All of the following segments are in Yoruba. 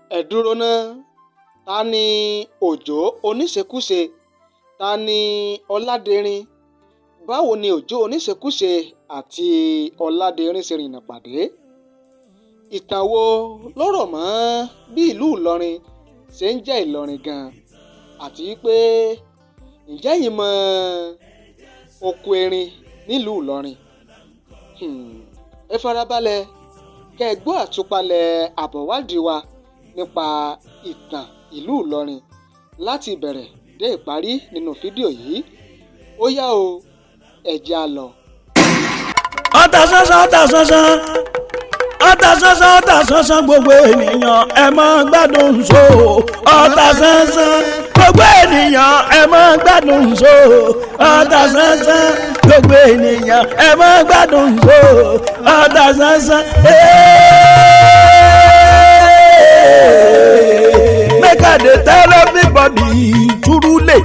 Ẹ dúró ná, ta ni Òjó oníṣekúṣe, ta ní Ọládẹ̀rìn? Báwo ni Òjó oníṣekúṣe àti Ọládẹ̀rìn ṣe rìnnà pàdé? Ìtàn wo ló rọ̀ mọ́ bí ìlú Ìlọrin ṣe ń jẹ́ Ìlọrin gan-an? Àti pé ǹjẹ́ ẹ̀yin mọ oko erin nílùú Ìlọrin? Ẹ farabalẹ̀ kẹ́ ẹ gbọ́ àtúpalẹ̀ àbọ̀wádìí wa nípa ìtàn ìlú Ìlọrin láti ìbẹ̀rẹ̀ dé ìparí nínú fídíò yìí. Ó yá o, ẹ jẹ́ á lọ. Ọ̀tàsánsán, ọ̀tàsánsán, ọ̀tàsánsán, ọ̀tàsánsán, gbogbo ènìyàn, ẹ máa gbádùn so. Ọ̀tàsánsán, gbogbo ènìyàn, ẹ máa gbádùn so. Ọ̀tàsánsán, gbogbo ènìyàn, ẹ máa gbádùn so. Ọ̀tàsánsán. Make I dey tell everybody truly,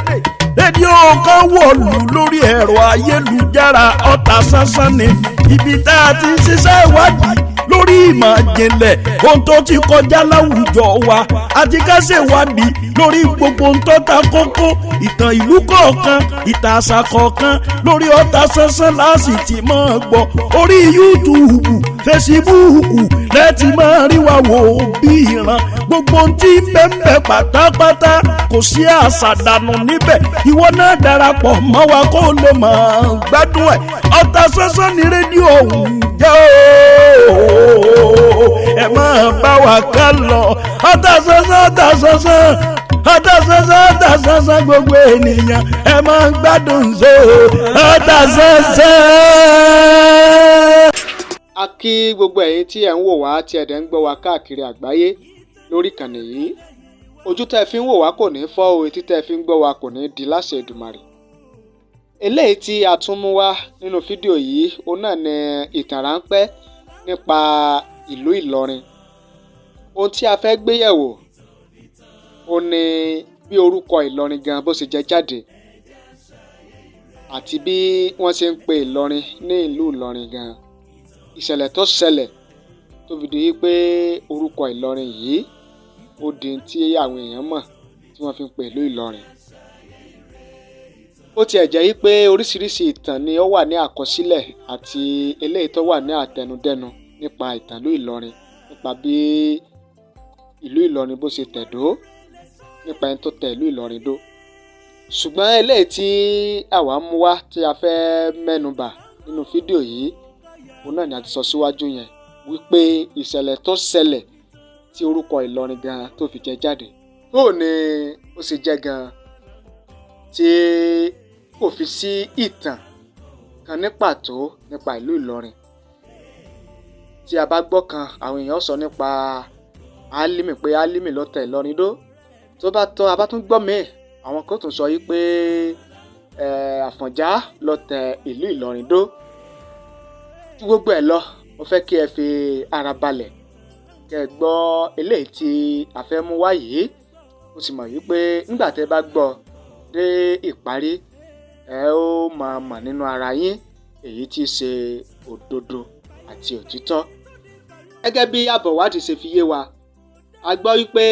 rédíò kan wọ̀lú lórí ẹ̀rọ ayélujára, Ọ̀tàsánsán ni ibi tá a ti ń ṣiṣẹ́ ìwádìí lórí ìmọ̀ ìjìnlẹ̀ ohun tó ti kọjá láwùjọ wa, àti ká ṣèwádìí lórí gbogbo ohun tó ta kókó, ìtàn ìlú kọ̀ọ̀kan, ìtàn àṣà kọ̀ọ̀kan. Lórí Ọ̀tàsánsán láàsì tí máa gbọ́. Orí YouTube, Facebook lẹ́ẹ̀tì máa rí wa wò bí ìran. Gbogbo ohun tí ń bẹ ń bẹ pátápátá, kò sí àṣà dànù níbẹ̀. Ìwọ náà darapọ̀ mọ́ wa kó lè máa gbádùn ẹ̀. Ọ̀tàsánsán ní rédíò ọ̀hún jẹ́ ooo. Ẹ máa bá wa ká lọ. Ọ̀tàsánsán, Ọ̀tàsánsán, Ọ̀tàsánsán, Ọ̀tàsánsán, gbogbo ènìyàn, ẹ máa gbádùn so. Ọ̀tàsánsán. A kí gbogbo ẹ̀yin tí ẹ̀ ń wò wá, tí ẹ̀ dẹ̀ ń gbọ́ wá káàkiri àgbáyé lórí ìkànnì yìí. Ojú tẹ́ ẹ fi ń wò wá kò ní fọ́ o, etí tẹ́ ẹ fi ń gbọ́ wá kò ní di láṣẹ Èdùmàrè. Eléyìí tí a tún mú wá nínú fídíò yìí, òun náà ni ìtàn ráńpẹ́ nípa ìlú Ìlọrin. Ohun tí a fẹ́ gbé yẹ̀wò ó ní bí orúkọ Ìlọrin gan bó ṣe jẹ jáde, àti bí wọ́n ṣe ń pe Ìlọrin ní ìlú Ìlọrin gan, ìṣẹ̀lẹ̀ tó ṣẹlẹ̀ tó fi di wípé orúkọ Ìlọrin yìí ó di tí àwọn èèyàn mọ̀ tí wọ́n fi ń pe ìlú Ìlọrin. Ó tiẹ̀ jẹ́ wípé oríṣiríṣi ìtàn ni ó wà ní àkọsílẹ̀ àti eléyìí tó wà ní àtẹnudẹ́nu nípa ìtàn ìlú Ìlọrin, nípa bí ìlú Ìlọrin bó ṣe tẹ̀dó, nípa ẹni tó tẹ ìlú Ìlọrin dó. Ṣùgbọ́n eléyìí tí àwa mú wá tí a fẹ́ mẹ́nubà nínú fídíò yìí, òun náà ni a ti sọ síwájú yẹn wípé ìṣẹ̀lẹ̀ tó ṣẹlẹ̀ tí orúkọ Ìlọrin gan tó fi jẹ jáde. Bóò ni ó ṣe jẹ́ gan tí kò fi sí ìtàn kan ní pàtó nípa ìlú Ìlọrin? Tí a bá gbọ́ kan, àwọn èèyàn sọ nípa Álímì pé Álímì ló tẹ Ìlọrin dó. Tó bá tọ́ a bá tún gbọ́ míì, àwọn kan tún sọ yìí pé Àfọ̀njá ló tẹ ìlú Ìlọrin dó. Tí gbogbo ẹ̀ lọ, mo fẹ́ kí ẹ fi ara balẹ̀ kẹ́ ẹ gbọ́ eléyìí tí a fẹ́ mú wá yìí. Mo sì mọ̀ wípé nígbà tẹ́ bá gbọ́ dé ìparí, ẹ ó máa mọ̀ nínú ara yín èyí tí í ṣe òdodo àti òtítọ́. Gẹ́gẹ́ bí àbọ̀wádìí ṣe fi yé wa, a gbọ́ wípé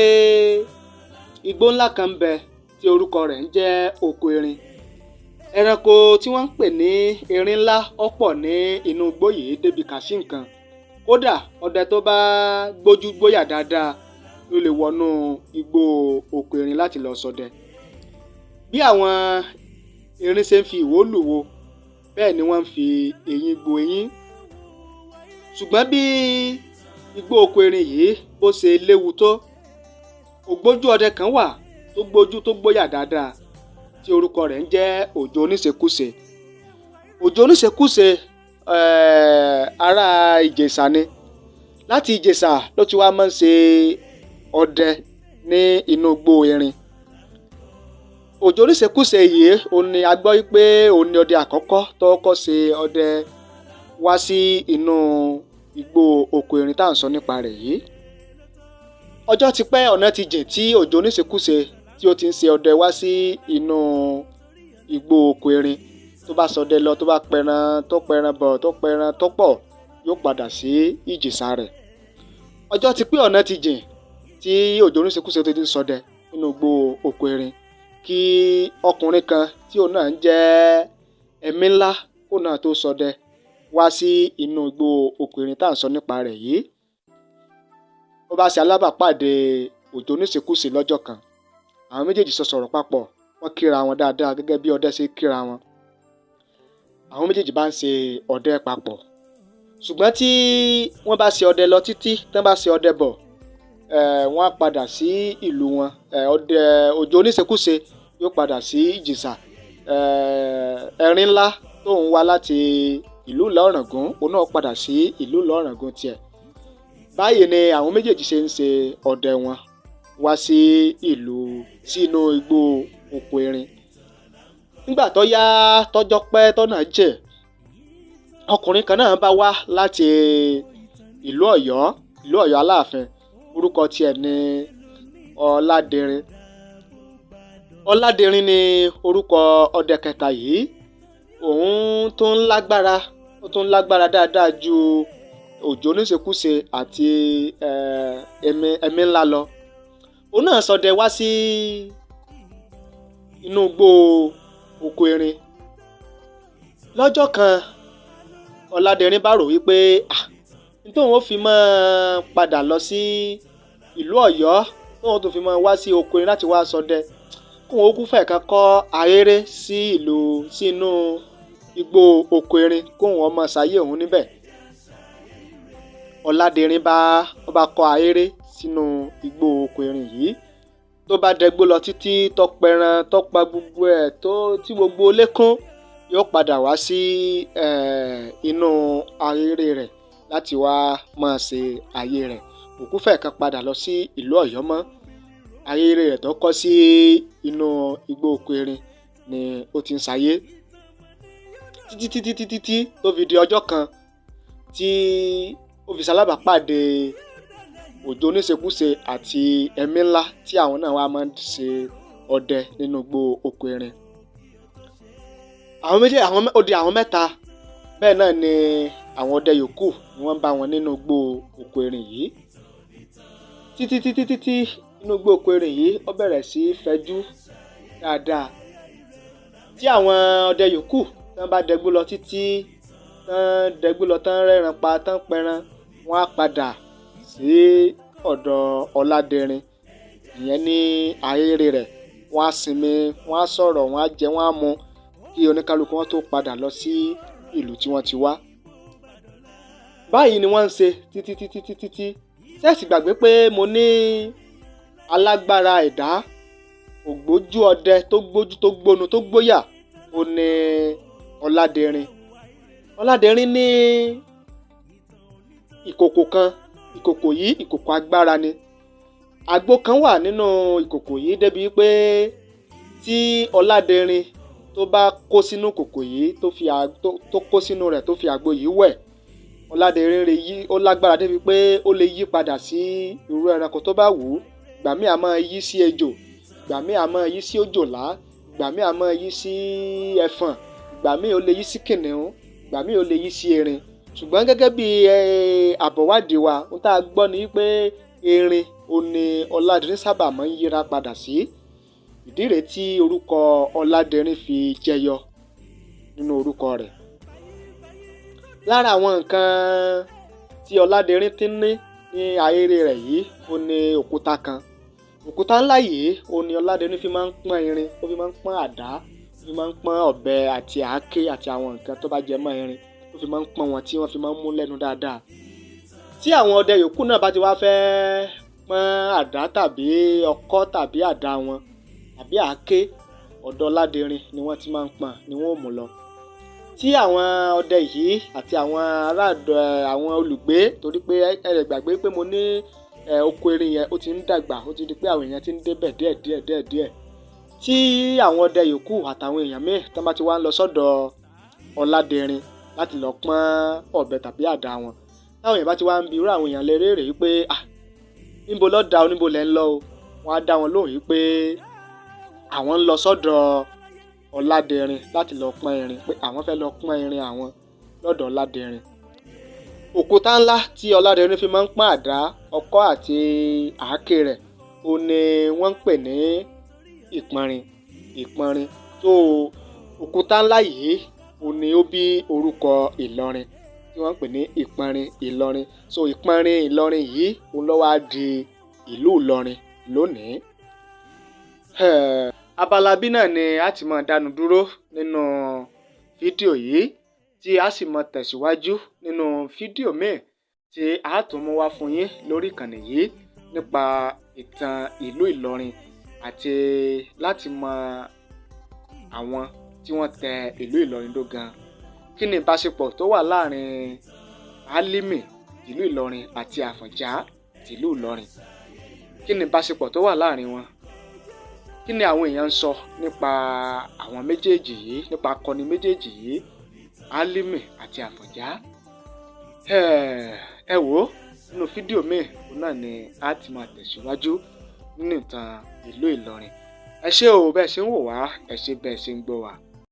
igbó ńlá kan ń bẹ tí orúkọ rẹ̀ ń jẹ́ oko erin. Ẹranko tí wọ́n ń pè ní erin ńlá ó pọ̀ ní inú igbó yìí débi kà sí nǹkan. Kódà ọdẹ tó bá gbójú gbóyà dáadáa ló lè wọnú igbó oko erin láti lọ ṣọdẹ. Bí àwọn erin ṣe ń fi ìwó lùwo, bẹ́ẹ̀ ni wọ́n ń fi eyín gbo eyín. Ṣùgbọ́n bí igbó oko erin yìí bó ṣe léwu tó, ògbójú ọdẹ kan wà tó gbójú tó gbóyà dáadáa tí orúkọ rẹ̀ ń jẹ́ Òjó oníṣekúṣe. Òjó oníṣekúṣe ará Ìjẹ̀ṣà ni. Láti Ìjẹ̀ṣà ló ti wá máa ń ṣe ọdẹ ní inú igbó erin. Òjó oníṣekúṣe yìí òun ni a gbọ́ wípé òun ni ọdẹ àkọ́kọ́ tó kọ́kọ́ ṣe ọdẹ wá sí inú igbó oko erin tá à ń sọ nípa rẹ̀ yìí. Ọjọ́ ti pẹ́, ọ̀nà ti jìn tí Òjó oníṣekúṣe tí ó ti ń ṣe ọdẹ wá sí inú igbó oko erin. Tó bá ṣọdẹ lọ, tó bá pẹran, tó pẹran bọ̀, tó pẹran tó pọ̀, yóò padà sí Ìjẹ̀ṣà rẹ̀. Ọjọ́ ti pẹ́, ọ̀nà ti jìn. Tí Òjó Oníṣekúṣe tó ti ń ṣọdẹ nínú igbó oko erin, kí ọkùnrin kan tí òun náà ń jẹ́ Ẹ̀mí Ńlá kó náà tó ṣọdẹ wá sí inú igbó oko erin tá à ń sọ nípa rẹ̀ yìí. Ó bá ṣe alábàápàdé Òjó Oníṣekúṣe lọ́jọ́ kan. Àwọn méjèèjì sọ sọ̀rọ̀ papọ̀, wọ́n kíra wọn dáadáa gẹ́gẹ́ bí ọdẹ ṣe kíra wọn. Àwọn méjèèjì bá ń ṣe ọdẹ papọ̀. Ṣùgbọ́n tí wọ́n bá ṣe ọdẹ lọ títí, tán bá ṣe ọdẹ bọ̀, wọ́n á padà sí ìlú wọn. Ọdẹ Òjó Oníṣekúṣe yóò padà sí Ìjẹ̀ṣà. Ẹ̀rín Ńlá tóun wá láti ìlú Ìlá Ọ̀ràngún, òun náà padà sí ìlú Ìlá Ọ̀ràngún tiẹ̀. Báyìí ni àwọn méjèèjì ṣe ń ṣe ọdẹ wọn wá sí ìlú sínú igbó oko erin. Nígbà tó yá, tọ́jọ́ pẹ́, tọ́nà jìn, ọkùnrin kan náà bá wá láti ìlú Ọ̀yọ́, ìlú Ọ̀yọ́ Aláàfin. Orúkọ tiẹ̀ ní Ọládẹrin. Ọládẹrin ni orúkọ ọdẹ kẹta yìí. Òun tó ń lágbára, ó tún lágbára dáadáa ju Òjó Oníṣekúṣe àti Ẹ̀mí Ńlá lọ. Òun náà ṣọdẹ wá sí inú igbó oko erin. Lọ́jọ́ kan, Ọládẹrin bá rò wípé tóun ó fi máa padà lọ sí ìlú Ọ̀yọ́, tóun tó fi máa wá sí oko erin láti wá ṣọdẹ, kóun ó kú fẹ̀ kan kọ́ ahéré sí ìlú sínú igbó oko erin, kóun ọmọ ṣayé òun níbẹ̀. Ọládẹrin bá ó bá kọ́ ahéré sínú igbó oko erin yìí. Tó bá dẹgbó lọ títí, tó pẹran, tó pa gbogbo ẹ̀, tó tí gbogbo lékún, yóò padà wá sí inú ahéré rẹ̀ láti wá máa ṣe ayé rẹ̀. Òkú fẹ̀ kan padà lọ sí ìlú Ọ̀yọ́ mọ́. Ahéré rẹ̀ tó kọ́ sí inú igbó oko erin ni ó ti ń ṣayé títí títí títí tí tó fi di ọjọ́ kan tí ó fi ṣalábàápàdé Òjó Oníṣekúṣe àti Ẹ̀mí Ńlá, tí àwọn náà wá máa ń ṣe ọdẹ nínú igbó oko erin. Àwọn méjì, àwọn ó di àwọn mẹ́ta. Bẹ́ẹ̀ náà ni àwọn ọdẹ yòókù ni wọ́n ń bá wọn nínú igbó oko erin yìí. Títí títí títí, inú igbó oko erin yìí ó bẹ̀rẹ̀ sí í fẹjú dáadáa. Tí àwọn ọdẹ yòókù tán bá dẹgbó lọ títí, tán dẹgbó lọ, tán rẹ́ran pa, tán pẹran, wọ́n á padà sí ọ̀dọ̀ Ọládẹrin ìyẹn ní ahéré rẹ̀. Wọ́n á sinmi, wọ́n á sọ̀rọ̀, wọ́n á jẹ, wọ́n á mu, kí oníkálukú wọn tó padà lọ sí ìlú tí wọ́n ti wá. Báyìí ni wọ́n ń ṣe títí títí títí tí sẹ́ẹ̀sì gbàgbé pé mo ní alágbára ẹ̀dá ògbójú ọdẹ tó gbójú tó gbónu tó gbóyà ó ní Ọládẹrin. Ọládẹrin ní ìkòkò kan. Ìkòkò yìí, ìkòkò agbára ni. Àgbo kan wà nínú ìkòkò yìí débi pé tí Ọládẹrin tó bá kó sínú ìkòkò yìí, tó fi tó kó sínú rẹ̀, tó fi àgbo yìí wẹ̀, Ọládẹrin lè yí, ó lágbára débi pé ó lè yí padà sí irú ẹranko tó bá wù ú. Ìgbà míì á máa yí sí ejò, ìgbà míì á máa yí sí òjòlá, ìgbà míì á máa yí sí ẹfọ̀n, ìgbà míì ó lè yí sí kìnìún, ìgbà míì ó lè yí sí erin. Ṣùgbọ́n gẹ́gẹ́ bí àbọ̀wádìí wa, ohun tá a gbọ́ ni pé erin ò ní Ọládẹrin sábà máa ń yíra padà sí. Ìdí rèé tí orúkọ Ọládẹrin fi jẹyọ nínú orúkọ rẹ̀. Lára àwọn nǹkan tí Ọládẹrin ti ní ní ahéré rẹ̀ yìí, ó ní òkúta kan. Òkúta ńlá yìí ó ní Ọládẹrin fi máa ń pọ́n irin, ó fi máa ń pọ́n àdá, ó fi máa ń pọ́n ọ̀bẹ àti àáké àti àwọn nǹkan tó bá jẹ mọ́ irin, ó fi máa ń pọ́n wọn tí wọ́n fi máa ń mú lẹ́nu dáadáa. Tí àwọn ọdẹ yòókù náà bá ti wá fẹ́ pọ́n àdá tàbí ọkọ́ tàbí àdá wọn tàbí àáké, ọ̀dọ̀ Ọládẹrin ni wọ́n ti máa ń pọ́n, ni wọ́n ó mú lọ. Tí àwọn ọdẹ yìí àti àwọn ará àwọn olùgbé, torí pé ẹ lè gbàgbé pé mo ní oko erin yẹn ó ti ń dàgbà, ó ti di pé àwọn èèyàn ti ń débẹ̀ díẹ̀ díẹ̀ díẹ̀ díẹ̀. Tí àwọn ọdẹ yòókù àtàwọn èèyàn míì tán bá ti wá ń lọ sọ́dọ̀ Ọládẹrin láti lọ pọ́n ọ̀bẹ tàbí àdá wọn, táwọn èèyàn bá ti wá ń bi irú àwọn èèyàn lérè wípé níbo ló da o, níbo lẹ̀ ń lọ o, wọ́n á dá wọn lóhùn wípé àwọn ń lọ sọ́dọ̀ Ọládẹrin láti lọ pọ́n irin, pé àwọn fẹ́ lọ pọ́n irin àwọn lọ́dọ̀ Ọládẹrin. Òkúta ńlá tí Ọládẹrin fi máa ń pọ́n àdá, ọkọ́ àti àáké rẹ̀, ó ní wọ́n ń pè ní ìpọnrin. Ìpọnrin tó òkúta ńlá yìí, ó ní ó bí orúkọ Ìlọrin tí wọ́n ń pè ní Ìpọnrin Ìlọrin. So Ìpọnrin Ìlọrin yìí, òun ló wá di ìlú Ìlọrin lónìí. Abala bí náà ni a ti máa dánu dúró nínú fídíò yìí, tí a sì máa tẹ̀síwájú nínú fídíò míì tí a tún mú wá fún yín lórí ìkànnì yìí nípa ìtàn ìlú Ìlọrin àti láti mọ àwọn tí wọ́n tẹ ìlú Ìlọrin dó gan. Kí ni ìbáṣepọ̀ tó wà láàrin Álímì ìlú Ìlọrin àti Àfọ̀njá tìlú Ìlọrin? Kí ni ìbáṣepọ̀ tó wà láàrin wọn? Kí ni àwọn èèyàn ń sọ nípa àwọn méjèèjì yìí, nípa akọni méjèèjì yìí, Álímì àti Àfọ̀njá? Ẹ wò ó, nínú fídíò míì, òun náà ni a ti máa tẹ̀síwájú nínú ìtàn ìlú Ìlọrin. Ẹ ṣé o bẹ́ẹ̀ ṣe ń wò wá, ẹ ṣé bẹ́ẹ̀ ṣe ń gbọ́ wá.